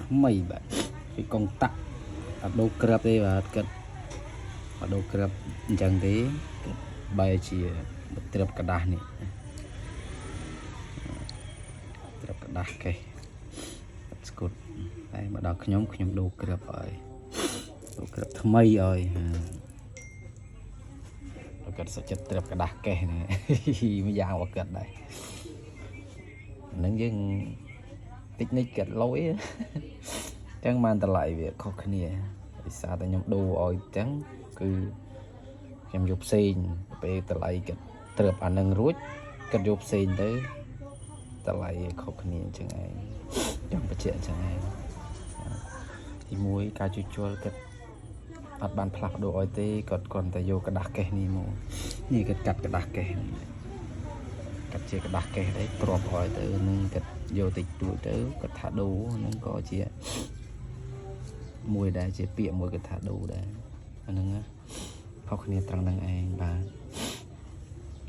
ថ្មីបាទពីកុងតាក់អត់ដូរក្របទេបាទគាត់អត់ដូរក្របអញ្ចឹងទេគាត់បែរជាត្រាប់ក្រដាសនេះត្រាប់ក្រដាសកេះស្គុតតែមកដល់ខ្ញុំខ្ញុំដូរក្របឲ្យដូរក្របថ្មីឲ្យហើយគាត់សុខចិត្តត្រាប់ក្រដាសកេះនេះ មួយយ៉ាងរបស់គាត់ដែរហ្នឹងយើងតិចនិចគាត់លយ អញ្ចឹងបានតម្លៃវាខុសគ្នាដោយសារតែខ្ញុំដូរឲ្យអញ្ចឹងគឺខ្ញុំយកផ្សេងពេលតម្លៃគាត់ត្រាប់អានឹងរួចគាត់យកផ្សេងទៅតម្លៃខុសគ្នាអញ្ចឹងឯងចង់បញ្ជាក់អញ្ចឹងឯងទីមួយការជួសជុលគាត់អត់បានផ្លាស់ប្ដូរឲ្យទេគាត់គ្រាន់តែយកក្រដាសកេះនេះមកនេះគាត់កាត់ក្រដាសកេះនេះកាត់ជាក្រដាសកេះដែរទ្រាប់ឲ្យទៅនឹងគាត់យកតិចតួចទៅគាត់ថាដូរហ្នឹងក៏ជា មួយដែរជាពាក្យមួយគេថាដូរដែរអាហ្នឹងណាខុសគ្នាត្រង់ហ្នឹងឯងបាទ។